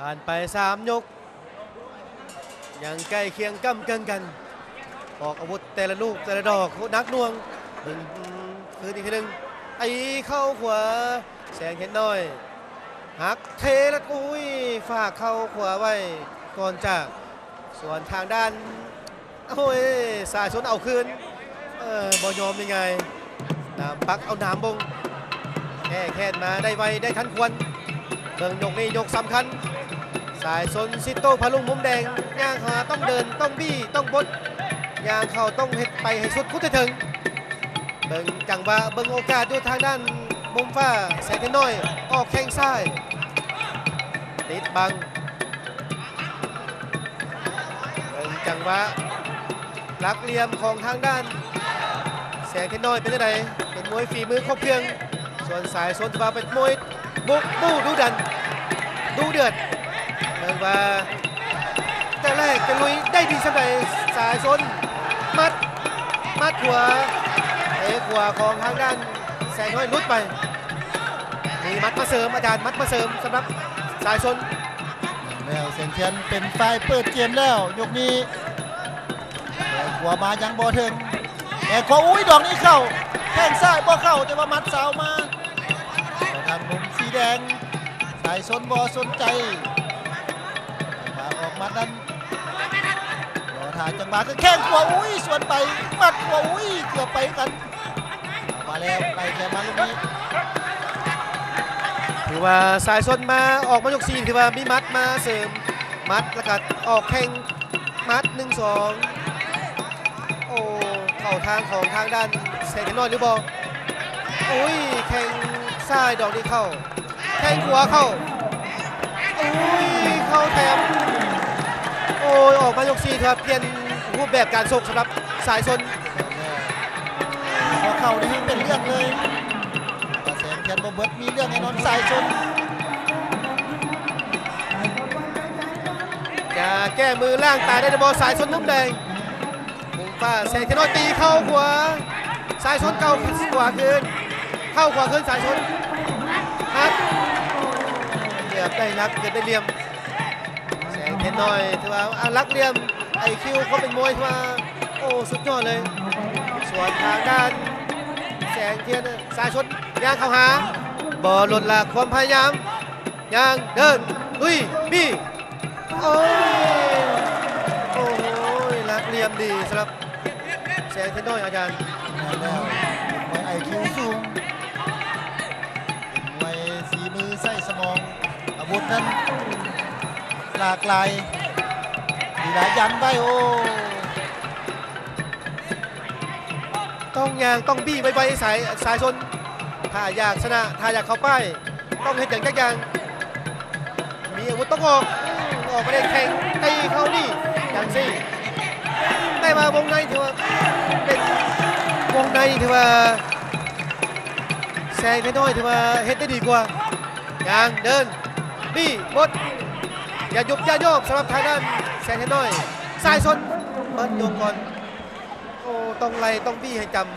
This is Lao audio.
ຜ່ານໄປສາມຍົກ ຍັງໃກ້ຄຽງກ້ຳເກິ່ງກັນ ອອກອາວຸດແຕ່ລະລູກແຕ່ລະດອກ ໂອ້ ໜັກໜ່ວງ ເບິ່ງຄືນອີກທີໜຶ່ງ ຕີເຂົ້າຂວາ ແສງເທັນນ້ອຍ ຫັກເທລະ ໂອ້ຍ ຝາກເຂົ້າຂວາໄວ້ກ່ອນຈາກ ສ່ວນທາງດ້ານ ໂອ້ຍ ສາຍຊົນເອົາຄືນ ເອີ ບໍ່ຍອມງ່າຍໆ ໜາມປັກເອົາໜາມບົ່ງ ແກ້ແຄ້ນມາໄດ້ໄວໄດ້ທັນຄວນ ເບິ່ງຍົກນີ້ຍົກສຳຄັນ ສາຍຊົນ ສິດໂຕ ພະລຸງ ມຸມແດງ ຍ່າງເຂົ້າຫາ ຕ້ອງເດີນ ຕ້ອງບີ້ ຕ້ອງບົດ ຍ່າງເຂົ້າຕ້ອງເຮັດໄປໃຫ້ສຸດ ຂຸດໃຫ້ເຖິງ ເບິ່ງຈັງຫວະ ເບິ່ງໂອກາດຢູ່ທາງດ້ານມຸມຟ້າ ແສງເທັນນ້ອຍ ອອກແຂ້ງຊ້າຍ ຕິດບັງ ເບິ່ງຈັງຫວະ ຫຼັກຫຼ່ຽມຂອງທາງດ້ານແສງເທັນນ້ອຍເປັນຈັ່ງໃດ? ເປັນມວຍຝີມືຄົບເຄື່ອງ ສ່ວນສາຍຊົນຖືວ່າເປັນມວຍບຸກບູ້ດຸດັນ ດຸເດືອດ ເບິ່ງວ່າຈະແລກຈະລຸຍໄດ້ດີສ່ຳໃດ? ສາຍຊົນ ໝັດ ໝັດຂວາ ເຕະຂວາຂອງທາງດ້ານແສງເທັນນ້ອຍຫຼຸດໄປ ມີໝັດມາເສີມ ອາຈານ ໝັດມາເສີມສຳລັບສາຍຊົນ. ແລ້ວແສງເທັນເປັນຝ່າຍເປີດເກມແລ້ວຍົກນີ້ ແຕ່ຂວາມາຍັງບໍ່ເຖິງ ແຕ່ຂວາ ອຸ້ຍ ດອກນີ້ເຂົ້າ ແຂ້ງຊ້າຍບໍ່ເຂົ້າ ແຕ່ວ່າໝັດຊາວມາ ທາງມຸມສີແດງ ສາຍຊົນບໍ່ສົນໃຈ ຈັງຫວະອອກໝັດນັ້ນ ລໍຖ້າຈັງຫວະ ຄືແຂ້ງຂວາ ອຸ້ຍ ສວນໄປ ໝັດຂວາ ອຸ້ຍ ເກືອບໄປຄືກັນ ເຂົ້າມາແລ້ວ ໄລ່ແຂນມາລູກນີ້ ຖືວ່າສາຍຊົນມາ ອອກມາຍົກສີ່ ຖືວ່າມີໝັດມາເສີມ ໝັດ ແລ້ວກະອອກແຂ້ງ ໝັດ ໜຶ່ງສອງ ໂອ້ ເຂົ້າທາງຂອງທາງດ້ານແສງເທັນນ້ອຍຫຼືບໍ່? ອຸ້ຍ ແຂ້ງຊ້າຍດອກນີ້ເຂົ້າ ແຂ້ງຂວາເຂົ້າ ອຸ້ຍ ເຂົ້າແຖມ ໂອ້ຍ ອອກມາຍົກສີ່ ຖືວ່າປ່ຽນຮູບແບບການຊົກສຳລັບສາຍຊົນ ພໍເຂົ້ານີ້ເປັນເລື່ອງເລີຍ ແສງເທັນບໍ່ເບິດ ມີເລື່ອງແນ່ນອນ ສາຍຊົນ ຈະແກ້ມືລ້າງຕາໄດ້ຫຼືບໍ່? ສາຍຊົນມຸມແດງ ມຸມຟ້າ ແສງເທັນນ້ອຍ ຕີເຂົ້າຂວາ ສາຍຊົນເຂົ້າຂວາຄືນ ເຂົ້າຂວາຄືນ ສາຍຊົນ ຫັກ ເກືອບໄດ້ຫຼັກ ເກືອບໄດ້ຫຼ່ຽມ ແສງເທັນນ້ອຍ ຖືວ່າ ອະ ຫຼັກຫຼ່ຽມ ໄອຄິວ ຄວາມເປັນມວຍ ຖືວ່າ ໂອ້ ສຸດຍອດເລີຍ ສ່ວນທາງດ້ານແສງເທັນ ສາຍຊົນ ຍ່າງເຂົ້າຫາ ບໍ່ລົດລະຄວາມພະຍາຍາມ ຍ່າງ ເດີນ ລຸຍ ບີ ໂອ້ຍ ໂອ້ໂຫ ຫຼັກຫຼ່ຽມດີສຳລັບແສງເທັນນ້ອຍ ອາຈານ ແມ່ນແລ້ວ ເປັນມວຍໄອຄິວສູງ ເປັນມວຍສີມືໃຊ້ສະໝອງ ອາວຸດນັ້ນຫຼາກຫຼາຍ ມີຫຼາຍຢັນໄວ້ ໂອ້ ຕ້ອງຍ່າງ ຕ້ອງບີ້ໄວໆ ສາຍ ສາຍຊົນ ຖ້າຢາກຊະນະ ຖ້າຢາກເຂົ້າປ້າຍ ຕ້ອງເຮັດຫຍັງຈັກຢ່າງ ມີອາວຸດຕ້ອງອອກ ອອກໄປໄດ້ແຂ້ງ ຕີເຂົ້ານີ້ ຈັ່ງຊີ້ ແຕ່ວ່າວົງໃນຖືວ່າເປັນ ວົງໃນຖືວ່າ ແສງເທັນນ້ອຍຖືວ່າເຮັດໄດ້ດີກວ່າ ຍ່າງ ເດີນ ບີ້ ບົດ ຢ່າຢຸບຢ່າຍອມສຳລັບທາງດ້ານແສງເທັນນ້ອຍ ສາຍຊົນ ເປີດຕົວກ່ອນ ໂອ້ ຕ້ອງໄລ່ ຕ້ອງບີ້ໃຫ້ຈຳ